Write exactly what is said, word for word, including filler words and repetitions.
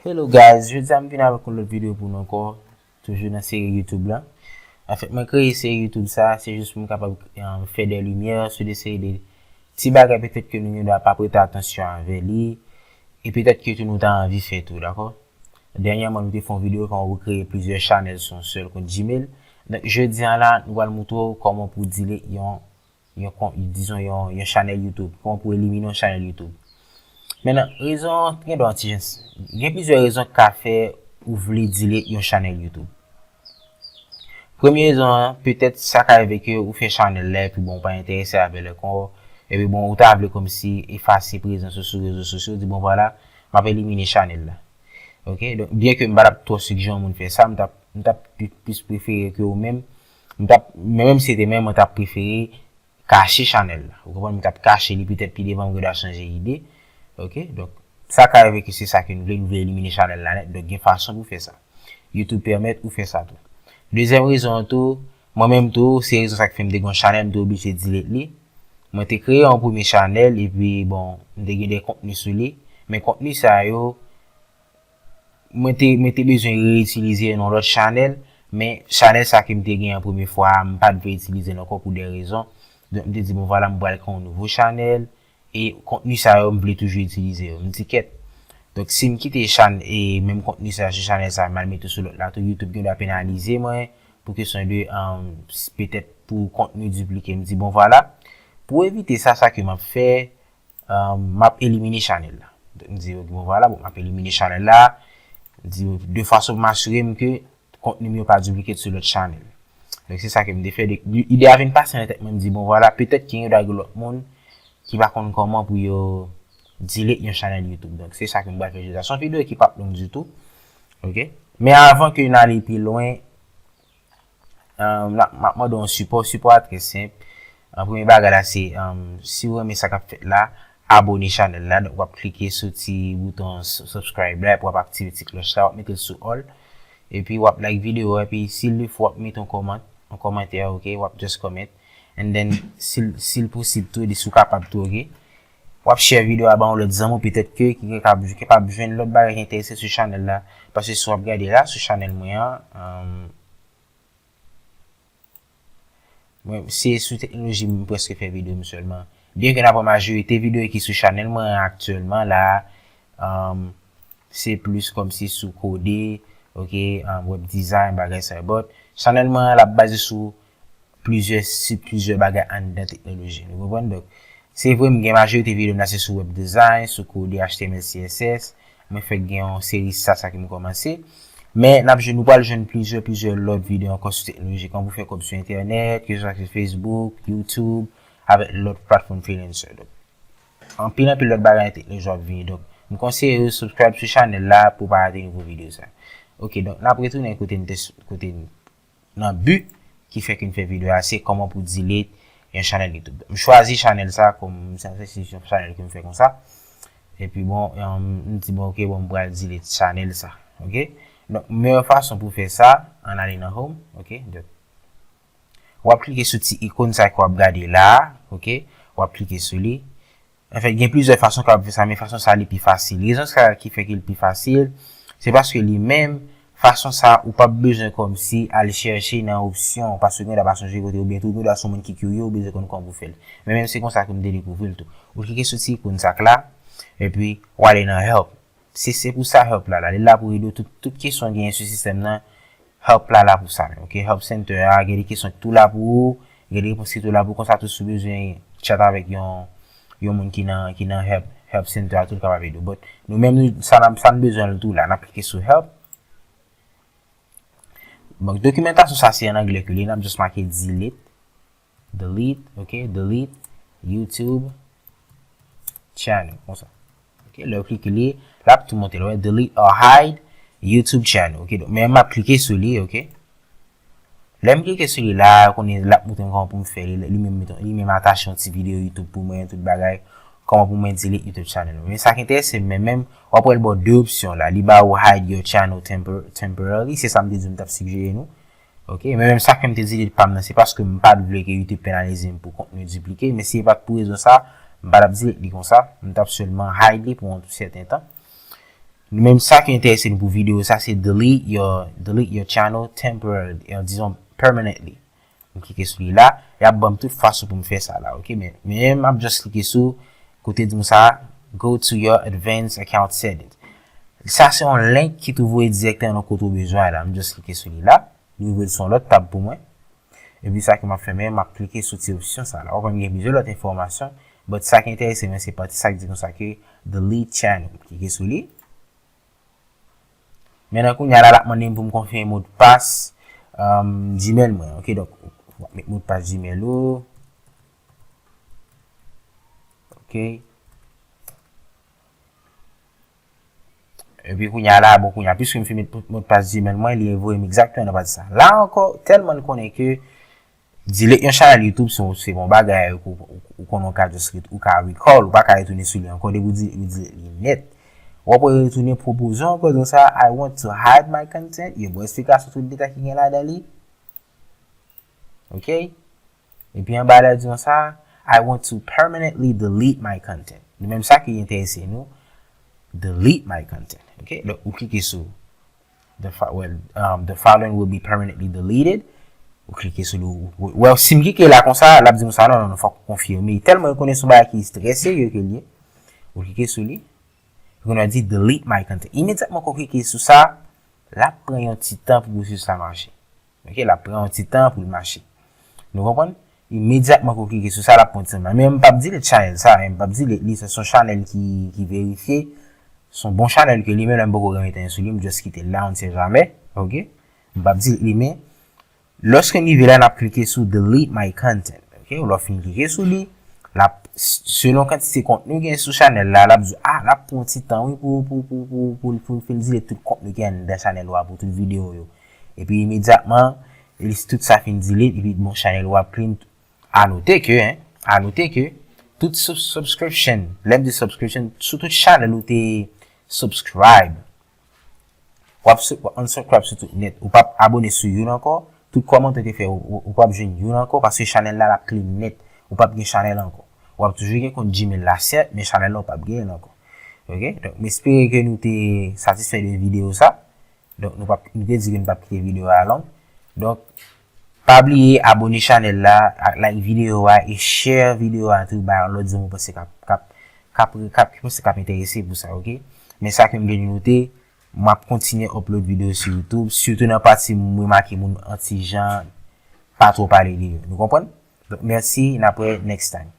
Hello guys, jodi a m vin avèk yon lòt videyo pou nou ankò, toujou nan seri YouTube la. Anfèt, mwen kreye seri YouTube sa, se jis pou m kapab um, fè de limyè sou de seri de ti bagay petèt ke nou gen dwa pa prete atansyon avè li, e petèt ke tou nou ta anvi fè tou, dakò? Dènyèman, nou te fè yon videyo kòman pou kreye plizyè chanèl sou yon sèl kont Gmail. Donk, jodi a la, nou pral montre w kòman pou delete yon yon kont, dizon yon, yon chanèl YouTube, kòman pou elimine yon chanèl YouTube. Mentnan, rezon gen dwa yon ti jan, gen plizyè rezon k ka fè ou vle delete yon chanèl YouTube. Premye rezon an, petèt sa ka rive ke ou fè chanèl la epi bon, ou pa enterese avè l ankò, epi bon, ou ta vle kòmsi efase prezans ou sou rezo sosyo, di bon vwala, m ap elimine chanèl la. Ok, donk byen ke m pa t ap twò sijere yon moun fè sa, m t ap m t ap plis prefere ke ou menm, m t ap, men menm si se te mwen, mwen t ap prefere kache chanèl la. Ou konprann? M t ap kache li, petèt pi devan m gen dwa chanje ide. Ok, donk sa ka rive ke se sa ke nou vle, nou vle elimine chanèl la nèt, donk gen fason pou fè sa. YouTube pèmèt ou fè sa tou. Dezyèm rezon an tou, mwen menm tou, se rezon sa k fè m te gen yon chanèl, m te oblije delete li. Mwen te kreye yon premye chanèl, epi bon, m te gen de kontni sou li, men kontni sa yo, mwen te, mwen te bezwen reitilize nan lòt chanèl, men chanèl sa ke m te gen an premye fwa a, m pa t vle itilize l ankò pou de rezon. Donk, m te di, bon, vwala, m pral kreye yon nouvo chanèl, e kontni sa yo, m vle toujou itilize yo. M di, kèt. Donk, si m kite chan, e menm kontni sa yo sou chanèl sa, m al mete sou lòt la, tou YouTube gen dwa penalize mwen, pou kesyon de, um, petèt pou kontni diplike. M di, bon, vwala, pou evite sa, sa ke m ap fè, um, m ap elimine chanèl la. M di, ok, bon, vwala, bon, m ap elimine chanèl la. M di, de fason pou m asire m ke kontni m yo pa diplike sou lòt chanèl. Donk, se sa ke m te fè. Ide a vin pase nan tèt mwen, m di, bon, vwala, petèt ke gen dwa gen lòt moun ki pa konn kòman pou yo delete yon chanèl YouTube. Donk, se sa ke m pral fè jodi a. Se yon videyo ki p ap long ditou. Ok? Men avan ke n ale pi lwen, um, m ap mande yon sipò. Sipò a trè senp. An premye bagay la, se, um, si w renmen sa k ap fèt la, abone chanèl la. Donk, w ap klike sou ti bouton subscribe la, epi w ap aktive ti klòch la, w ap mete l sou all. Epi, w ap like videyo a, epi si l fè w ap mete yon kòman, yon kòmantè, ok, w ap just comment. And then, si l, si l posib tou, si w kapab tou, ok, w ap share videyo a ba yon lòt zanmi w, petèt ke ki kapab, ki kapab jwenn lòt bagay ki enterese sou chanèl la. Paske si w ap gade la, sou chanèl mwen an, um, Mwen, se sou teknoloji m prèske fè videyo m sèlman. Byen ke nan majorite videyo ki sou chanèl mwen an aktyèlman la, um, se plis kòmsi sou kode, ok, um, web design, bagay sa yo. But, chanèl mwen an, l ap baze sou plizyè, sou plizyè bagay anndan teknoloji. Nou konprann? Donk, se vre, m gen majorite videyo m la se sou web design, sou kode H T M L, C S S. Mwen fèk gen yon seri sa, sa ke m kòmanse. Men n ap jwenn, nou pral jwenn plizyè, plizyè lòt videyo ankò sou teknoloji. Kòman pou fè kòb sou entènèt, keseswa sou Facebook, YouTube, avèk lòt platfòm freelancer. Donk, anpil, anpil lòt bagay nan teknoloji w ap vini. Donk, m konseye w subscribe sou chanèl la pou w pa rate nouvo videyo sa. Ok, donk, n ap retounen kote n te, kote n nan bi ki fè ke n fè videyo a, se kòman pou delete yon chanèl YouTube. M chwazi chanèl sa kòm, sa se yon chanèl ke m fè konsa. Epi bon, um, m di bon, ok, bon, m pral delete chanèl sa. Ok? Donk, meyè fason pou fè sa, ann ale nan home, ok? Donk, w ap klike sou ti ikòn sa ke w ap gade la, ok? W ap klike sou li. Anfèt, gen plizyè fason k ap fè sa, men fason sa li pi fasil. Rezon sa ki fè ke l pi fasil, se paske li menm, fason sa ou p ap bezwen kòmsi al chèche nan opsyon, paske gen dwa pa sonje kote oubyen tou gen dwa se yon moun ki kirye ou bezwen konn kòman pou fè l. Men menm se konsa ke m te dekouvri l tou. Ou klike sou ti ikòn sa k la, epi w ale nan help. Se, se pou sa help la la. Li la pou ede w tout, tout kesyon w genyen sou sistèm nan. Help la la pou sa menm, ok? Help Center a, gen de kesyon ki tou la pou ou, gen de repons ki tou la pou ou. Konsa tou si w bezwen chat avèk yon, yon moun ki nan, ki nan help, help center a tou l kapab ede w. But nou menm, nou, sa n ap, sa n bezwen l tou la, n ap klike sou help. Donk, dokimantasyon sa se an anglè ke li ye, n ap just make delete. Delete, ok, delete YouTube channel, konsa. Ok, lè w klike li, l ap tou montre l, wè, delete or hide YouTube channel. Ok, donk, men m ap klike sou li, ok. Lè m klike sou li la, konnen l ap montre m kòman pou m fè li, li menm, li menm atache yon ti videyo YouTube pou mwen, tout bagay, kòman pou mwen delete YouTube channel. Men sa k enterese m, men menm, w ap wè l ba w de opsyon la, li ba ou hide your channel tempor-, temporarily, se sa m te di w m t ap sijere nou. Ok, men menm sa ke m te delete pa m nan, se paske m pa t vle ke YouTube penalize m pou kontni diplike, men si se pa t pou rezon sa, m pa t ap delete li konsa, m t ap sèlman hide li pou yon sèten tan. Nou menm, sa ki enterese nou pou videyo sa, se delete your, delete your channel temporarily, euh, dizon, permanently. M klike sou li la, y ap ban m tout fason pou m fè sa la, ok? Men, men m ap just klike sou kote di m sa, go to your advanced account settings. Sa se yon link ki tou voye dirèkteman nan kote w bezwen la. M just klike sou li la, li ouvri l sou yon lòt tab pou mwen. Epi sa ke m ap fè, men m ap klike sou ti opsyon sa la. W ap wè m gen plizyè lòt enfòmasyon, but sa ki enterese mwen se pati sa ki di konsa ke delete channel. M klike sou li. Men nan kounye a la, l ap mande m pou m konfime modpas, um, Gmail mwen. Ok, donk, w ap met modpas Gmail ou. Ok. Epi kounye a la, bon, kounye a, piske m fin met modpas Gmail mwen, li voye m egzakteman nan pati sa. La ankò, tèlman l konnen ke delete yon chanèl YouTube, se, se bon bagay, ou, ou, ou konnen w ka just ret-, ou ka recall, ou pa ka retounen sou li ankò, depi w di, ou delete li nèt. W ap retounen pwopoze w ankò, di w sa, "I want to hide my content." Yo ba w esplikasyon tout detay ki gen ladan li. Ok? Epi anba la, di w sa, "I want to permanently delete my content." Nou menm sa ki enterese nou, delete my content. Ok? Donk, ou klike sou the, fo- well, um, the following will be permanently deleted. Ou klike sou li. Ou, ou, well, si m klike la konsa, l ap di m sa, non, non, non, fòk ou konfime. Tèlman yo konnen se yon bagay ki trè serye ke l ye. Ou klike sou li. Epi kounye a di delete my content. Imedyatman ke w klike sou sa, l ap pran yon ti tan pou pwosesis la mache. Ok, l ap pran yon ti tan pou l mache. Nou konprann? Imedyatman ke w klike sou sa, l ap pran yon ti tan. Men m p ap delete chanèl sa, men m p ap delete li, se yon chanèl ki, ki verifye. Se yon bon chanèl ke li, menm lè m poko gen tan sou li, m just kite l la, on ne sait jamais. Ok? M p ap delete li, men lòske n rive la, n ap klike sou delete my content. Ok? Lè w fin klike sou li, l ap, selon kantite kontni w gen sou chanèl la, l ap di, ah, l ap pran yon ti tan, wi, pou, pou, pou, pou, pou, pou, pou l fin delete tout kontni ki anndan chanèl ou a, pou tout videyo yo. Epi imedyatman, li, tout sa fin delete, epi bon, chanèl ou ap clean. A note ke, hein, a note ke tout sub- subscription, lè m di subscription, sou tout chanèl ou te subscribe, w ap su- w ap unsubscribe sou tout nèt. Ou p ap abone sou youn ankò. Tout kòmantè ou te fè, ou, ou, ou p ap jwenn youn ankò, paske chanèl la, l ap clean nèt. Ou p ap gen chanèl ankò. W ap toujou gen kont Gmail la, sèt, men chanèl la, ou p ap gen l ankò. Ok? Donk, m espere ke nou te satisfè de videyo sa. Donk, nou p ap, nou te di ke nou p ap kite videyo a long. Donk, pa bliye abone chanèl la, ak like videyo a, e share videyo a tou bay yon lòt zanmi ou panse k ap, k ap, k ap, k ap, ki panse k ap enterese pou sa, ok? Men sa ke m vle note, m ap kontinye upload videyo sou YouTube, sitou nan pati m remake moun anti jan pa twò pale de yo. Nou konprann? Donk, mèsi, n ap wè next time.